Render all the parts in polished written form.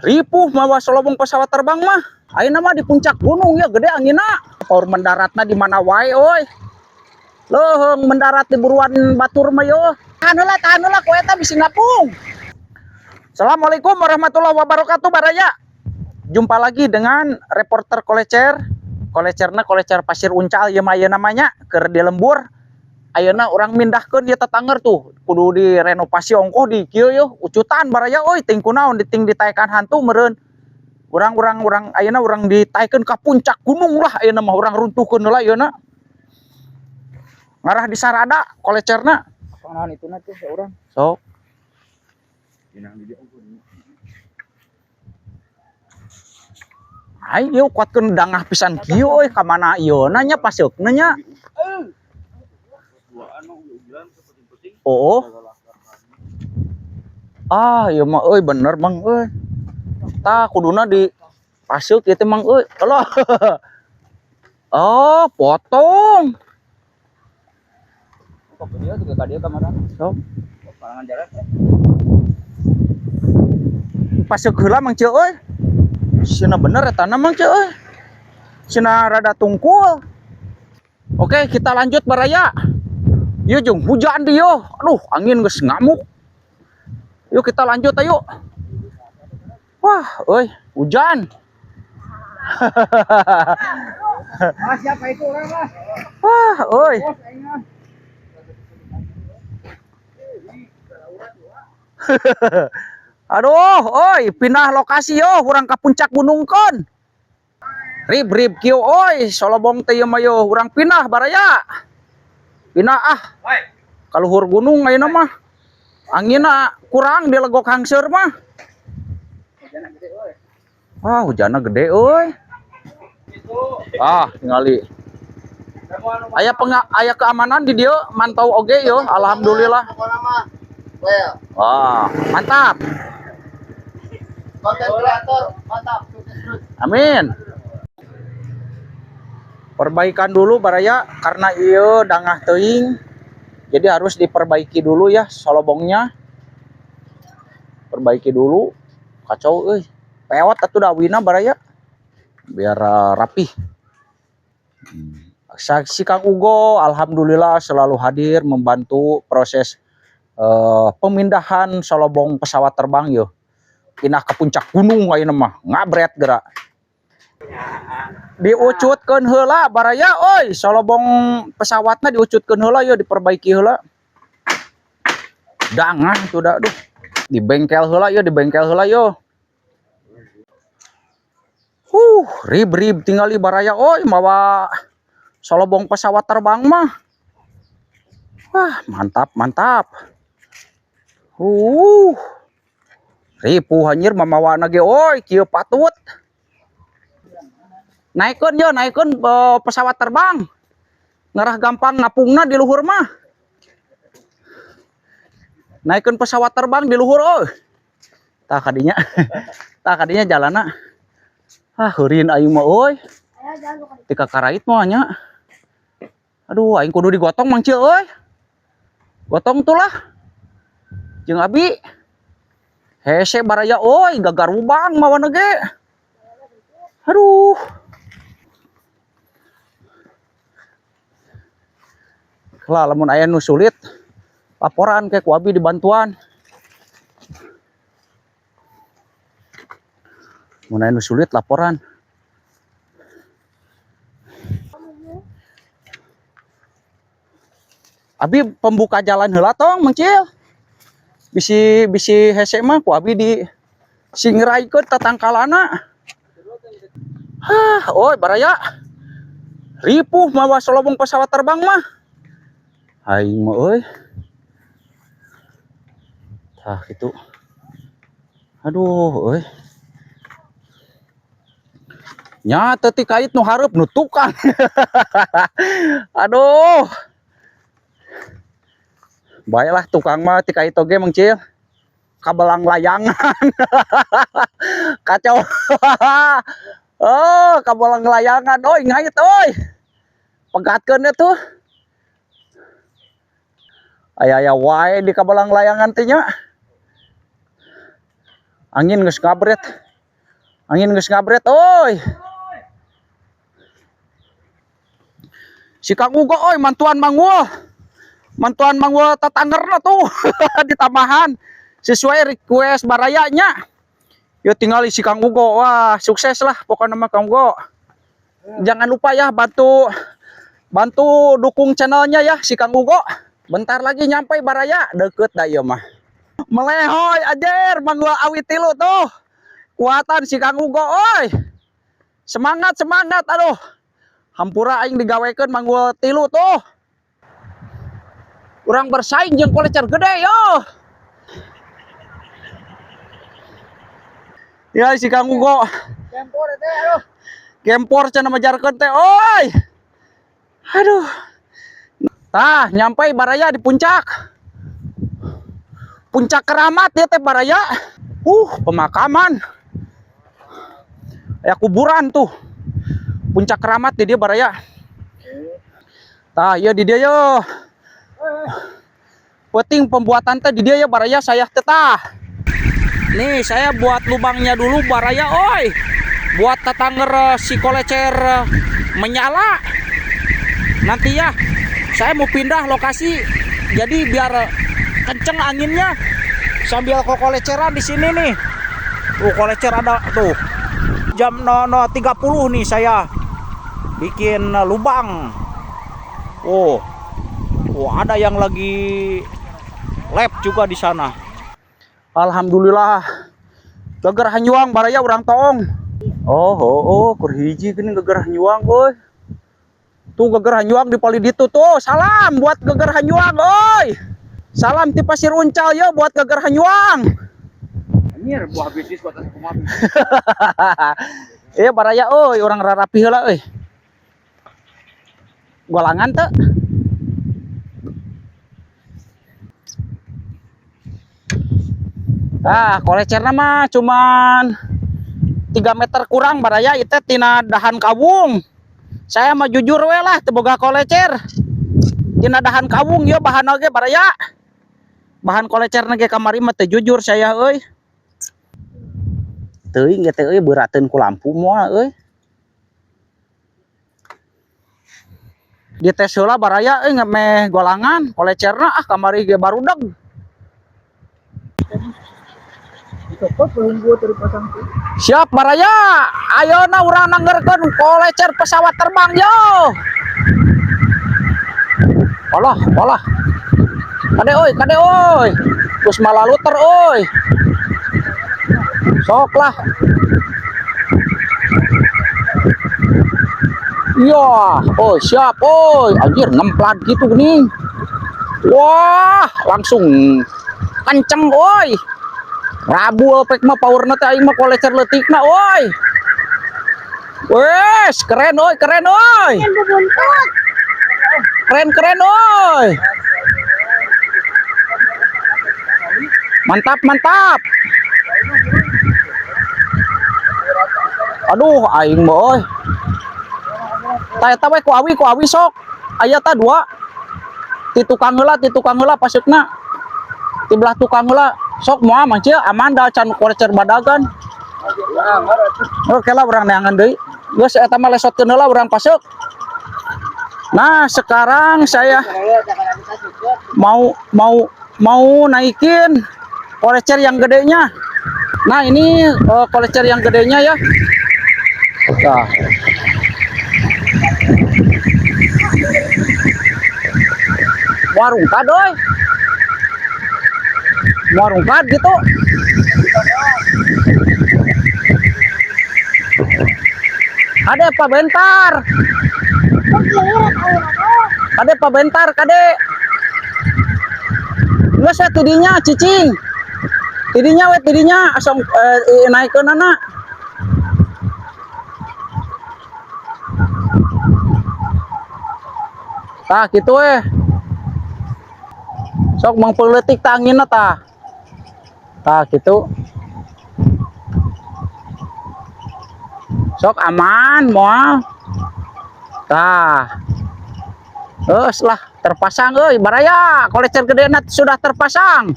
Ripuh mawa solobong pesawat terbang mah. Ayeuna mah di puncak gunung ya gede anginna. Power mendaratna di mana wae euy. Leuheung mendarat di buruan batur mah yo. Tahan heula ku eta bisi ngapung. Assalamualaikum warahmatullahi wabarakatuh baraya. Jumpa lagi dengan reporter Kolecer. Kolecerna Kolecer Pasir Uncal ieu mah ieu namanya keur di lembur. Ayeuna urang mindahkeun ieu tetangger tuh kudu direnovasi ongkoh di kieu yeuh ucutan baraya euy ting kunaon diting ditaekan hantu meureun. Urang ayeuna urang ditaekeun ka puncak gunung lah ayeuna mah urang runtuhkeun heula ayeuna. Ngarah di sarada kolecerna. Panganan itu na tuh urang. Sok. Ayo kuatkeun dangah pisan kieu euy ka mana ieu nanya paseukna nya. Oh. Ah, ieu mah euy bener Mang euy. Tah kuduna di paseuk ieu teh Mang euy. Alah. Oh, potong. Kok dia juga ka dieu kamarana. Sok. Parangan jalan teh. Paseuk heula Mang Ceu euy. Sina bener eta na Mang Ceu euy. Sina rada tungkul. Oke, kita lanjut baraya. Ieu jeung hujan di yo. Aduh, angin geus ngamuk. Yuk kita lanjut ayo. Wah, euy, hujan. Ah, siapa itu orang lah? Wah, euy. Bos aing mah. Aduh, oi, pindah lokasi yo, urang ka puncak gunung kon. Rib-rib kieu oi, solobong teh ieu mah yo, urang pindah baraya. Pindah ah. Kaluhur gunung ayeuna mah. Anginna kurang di legok hangseur mah. Wah, hujanna gede euy. Ah, tingali. Aya keamanan di dieu, mantau oge yo, alhamdulillah. Wah, mantap. Konten kreator, mantap, sukses terus. Amin. Perbaikan dulu baraya karena ieu dangah teuing. Jadi harus diperbaiki dulu ya solobongnya. Perbaiki dulu. Kacau euy. Pewot atuh dawina baraya. Biar rapih. Saksi Kang Ugo alhamdulillah selalu hadir membantu proses pemindahan solobong pesawat terbang yo. Pindah ke puncak gunung ayeuna mah ngabret gerak. Diucutkeun heula baraya euy, solobong pesawatna diucutkeun heula yo, diperbaiki heula. Dangah tuh dah aduh. Di bengkel heula yo, di bengkel heula yo. Rib-rib tingali baraya euy mawa solobong pesawat terbang mah. Wah, mantap, mantap. Ripuh anjir mamawana ge euy kieu patut. Naikeun yo, naikeun pesawat terbang. Ngarah gampang ngapungna di luhur mah. Naikeun pesawat terbang di luhur euy. Tah kadinya. Tah kadinya jalanna. Ah, heurin aing mah euy. Tika karait mah nya. Aduh, aing kudu digotong Mang Ceu euy. Gotong tuh lah. Jeung abi. Hese baraya euy, gagarubang mawana ge. Aduh. Lah lamun aya nu sulit laporan ke ku abi dibantuan. Mun aya nu sulit laporan. Abi pembuka jalan heula tong Mang Cil. Bisi hese mah ku abi di singraikeun tatangkalana. Hah, oi baraya. Ripuh mawa solobong pesawat terbang mah. Aing mah euy. Tah kitu. Aduh euy. Nya teu ti kait nu hareup nu tukang. Aduh. Baiklah tukang mah ti kait oge Mang Cil. Kabelang layangan. Kacau. Oh, kabelang layangan. Oi, ngait oi. Pegatkeun tuh. Aya-aya wae di kabelang layangan teh nya. Angin geus ngabret. Angin geus ngabret euy. Si Kang Ugo oi, mantuan Mangul. Mantuan Mangul tatanggerna tuh ditambahan sesuai request barayanya. Yo tinggal si Kang Ugo. Wah, sukses lah pokoknya mah Kang Ugo. Jangan lupa ya bantu bantu dukung channelnya ya si Kang Ugo. Bentar lagi nyampe baraya, deket dah ieu mah. Melehoy ajer Manggul awi tilu tuh. Kuatan si Kang Ugo oi. Semangat semangat, aduh. Hampura aing digawekeun manggul tilu tuh. Urang bersaing jeung kolecer gede yo. Ya si Kang Ugo. Gempor teh, aduh. Gempor cenah majarkeun teh oi. Aduh. Tah, nyampe baraya di puncak. Puncak keramat ya teh baraya. Pemakaman. Ya kuburan tuh. Puncak keramat di dia baraya. Tah, ya di dia yo. Penting pembuatan teh di dia ya baraya saya teh tah. Nih, saya buat lubangnya dulu baraya oi. Buat tetangger si kolecer menyala. Nanti ya, saya mau pindah lokasi. Jadi biar kenceng anginnya sambil kokoleceran di sini nih. Tuh kolecer ada tuh. Jam 00.30 nih saya bikin lubang. Oh. Oh, ada yang lagi lab juga di sana. Alhamdulillah. Geger hanyuang baraya urang toong. Oh, oh, oh, kur hiji geuning geger hanyuang euy. Tuh geger hanyuang di pali ditu tuh. Salam buat geger hanyuang euy. Salam ti Pasir Uncal yo buat geger hanyuang. Anjir, buah bisnis buat kumaha. Iya baraya euy, urang rarapi heula euy. Golangan teu? Ah, kolecerna mah cuman 3 meter kurang baraya itu tina dahan kawung. Saya mah jujur we lah teu boga kolecer. Tina dahan kawung ya bahan oge baraya. Bahan kolecerna ge kamari mah teu jujur saya euy. Teuing ge teh euy beurateun ku lampu moal euy. Dites heula baraya euy ngemeh golangan kolecerna ah kamari ge barudeg. Siap baraya, ayeuna urang nanggerkeun kolecer pesawat terbang yo. Alah, alah. Kade oi, kade oi. Terus malah luter oi. Sok lah. Iya, oh siap oi. Anjir ngemplat gitu gini. Wah, langsung kenceng oi. Rabul pek mah powerna teh aing mah kolecer leutikna oi. Wes, keren oi, keren oi. Keren keren oi. Mantap mantap. Aduh aing mah oi. Tah eta we ku awi sok. Aya ta dua. Ti tukang heula, ti tukang heula pasutna. Ti belah tukang heula. Sok moal mah cia aman da can kolecer badagan. Oke lah urang neangan deui. Geus eta mah lesotkeun heula urang pasuk. Nah, sekarang saya mau mau mau naikin kolecer yang gedenya. Nah, ini kolecer yang gedenya ya. Nah. Warung kadoy. Warung kad gitu. Kade Pak bentar. Kade Pak bentar, kade. Geus we tidinya cicing. Tidinya we tidinya asam naikeun anak. Tah kitu we. Sok mangpeuletik tah anginna tah. Tah kitu. Sok aman moal. Tah. Geus lah terpasang euy baraya kolecer gedena sudah terpasang.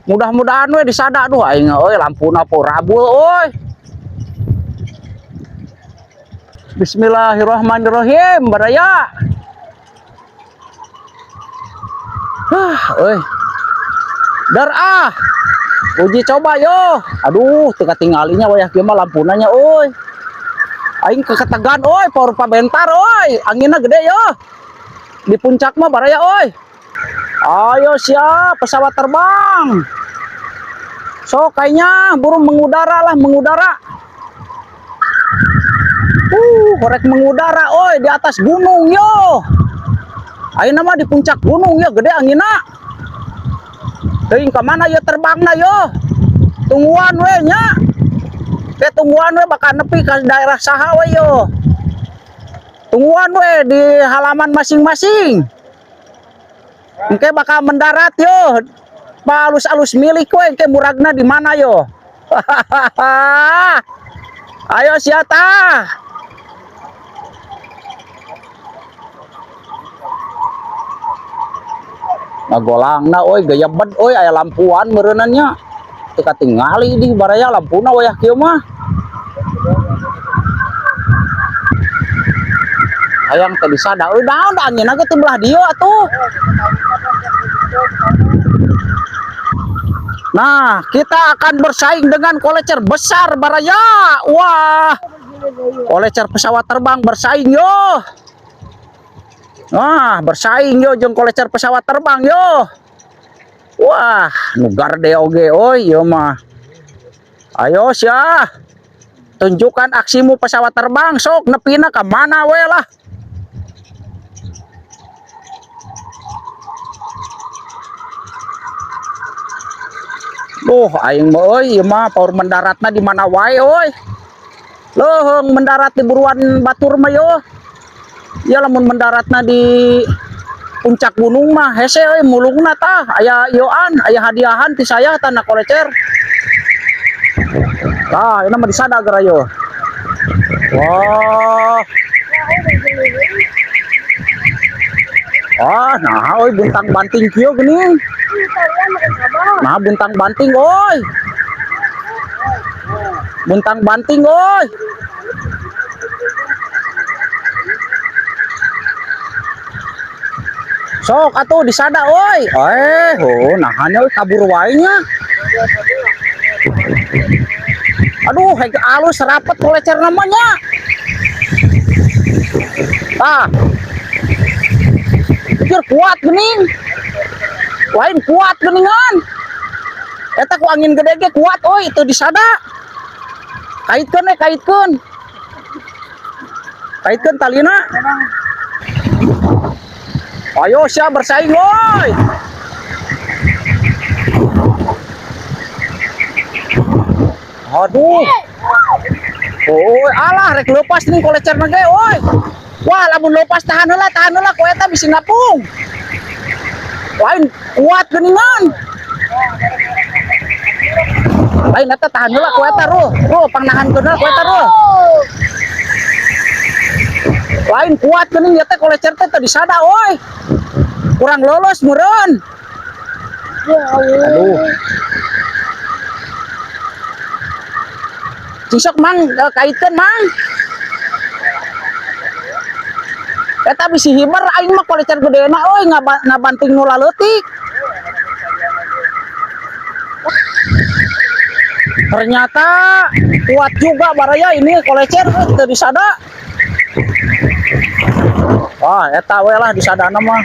Mudah-mudahan we disada duh aing euy lampuna po rabul euy. Bismillahirrahmanirrahim, baraya. Hah, euy. Dar ah. Uji coba yo. Aduh, teu katinggalinya wayah kieu mah lampuna nya euy. Aing keketegan euy, power pabentar euy. Anginna gede yo. Di puncak mah baraya euy. Ayo siap, pesawat terbang. So kayaknya burung mengudara lah, mengudara. Korek mengudara oi di atas gunung yo. Ayeuna mah di puncak gunung ya gede anginna. Teuing ka mana ya terbangna yo. Tungguan we nya. Ke tungguan we bakal nepi ka daerah saha we yo. Tungguan we di halaman masing-masing. Engke bakal mendarat yo. Alus-alus milik we engke muragna di mana yo. Ayo siapa? Ngagolangna euy gaya bed euy, aya lampuan meureunnan nya. Teu katingali di baraya lampuna wayah kieu mah. Hayang teh disada euy, naon da anginna ge teu belah dieu atuh. Nah, kita akan bersaing dengan kolecer besar baraya. Wah. Kolecer pesawat terbang bersaing yo. Wah, bersaing yo jeung kolecer pesawat terbang yo. Wah, nu garde oge oi ieu mah. Ayo sia. Tunjukkan aksimu pesawat terbang, sok nepina ka mana we lah. Duh, aing mah euy, ieu mah power mendaratna di mana wae euy. Leuheung mendarat di buruan batur mah yo. Ya lamun mendaratna di puncak gunung mah hese euy mulungna tah, aya ioan, aya hadiahan ti saya tah na kolecer. Tah, ini mah disada geura yo. Wah. Wah, nah euy buntang banting kieu geuning. Nah, buntang banting oi. Buntang banting oi. Sok atuh disada oi. Oh, nahannya oi kabur wae nya. Aduh, heg alus rapet kolecer namanya. Tah. Pikir kuat geuning. Lain kuat geuningan. Eta ku angin gede ge kuat oi itu disada. Kaitkeun we, kaitkeun. Kaitkeun talina. Ayo sia bersaing oi. Aduh. Oi, alah rek lepas nih kolecer ge oi. Wah, lamun lepas tahan heula ku eta bisi ngapung. Lain kuat geuningan. Lain eta tahan heula ku eta ruh. Ruh pangnahankeun heula ku eta ruh. Lain kuat geuning ieu teh kolecer teh teu disada oi. Kurang lolos meureun. Aduh. Cisok mang kaitkeun mang. Eta bisi hiber aing mah kolecer gedena euy ngabanting nu laleutik. Ternyata kuat juga baraya ini kolecer euy teu disada. Wah, eta we lah disadana mah.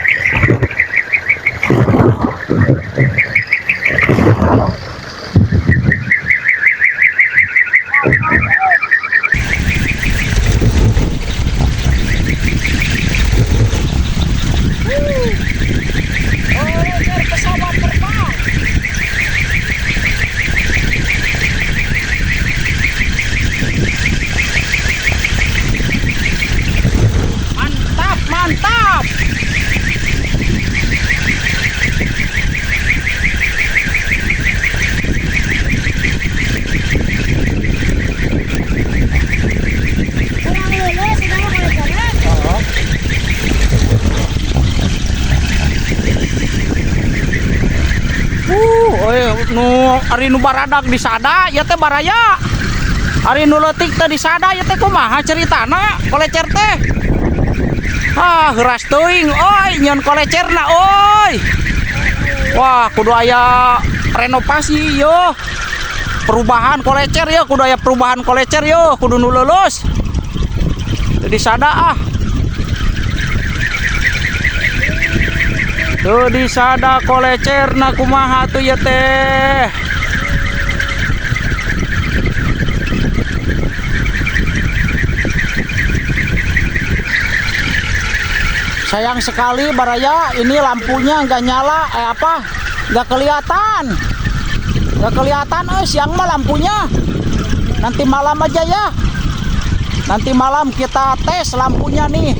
Pesawat terbang. Mantap, mantap. Kurang lulus, sudah mau jalan. Oi, nu ari nu baradag disada ya teh baraya. Ari nu leutik teh disada ya teh, kumaha ceritana kolecer teh? Ah, heuras teuing oi nyeun kolecerna oi. Wah, kudu aya renovasi yo. Perubahan kolecer yo, kudu aya perubahan kolecer yo, kudu nu lulus. Teu disada ah. Teu disada kolecerna, kumaha tuh ya teh? Sayang sekali, baraya, ini lampunya nggak nyala, eh apa? Nggak kelihatan. Nggak kelihatan, eh siang mah lampunya. Nanti malam aja ya. Nanti malam kita tes lampunya nih.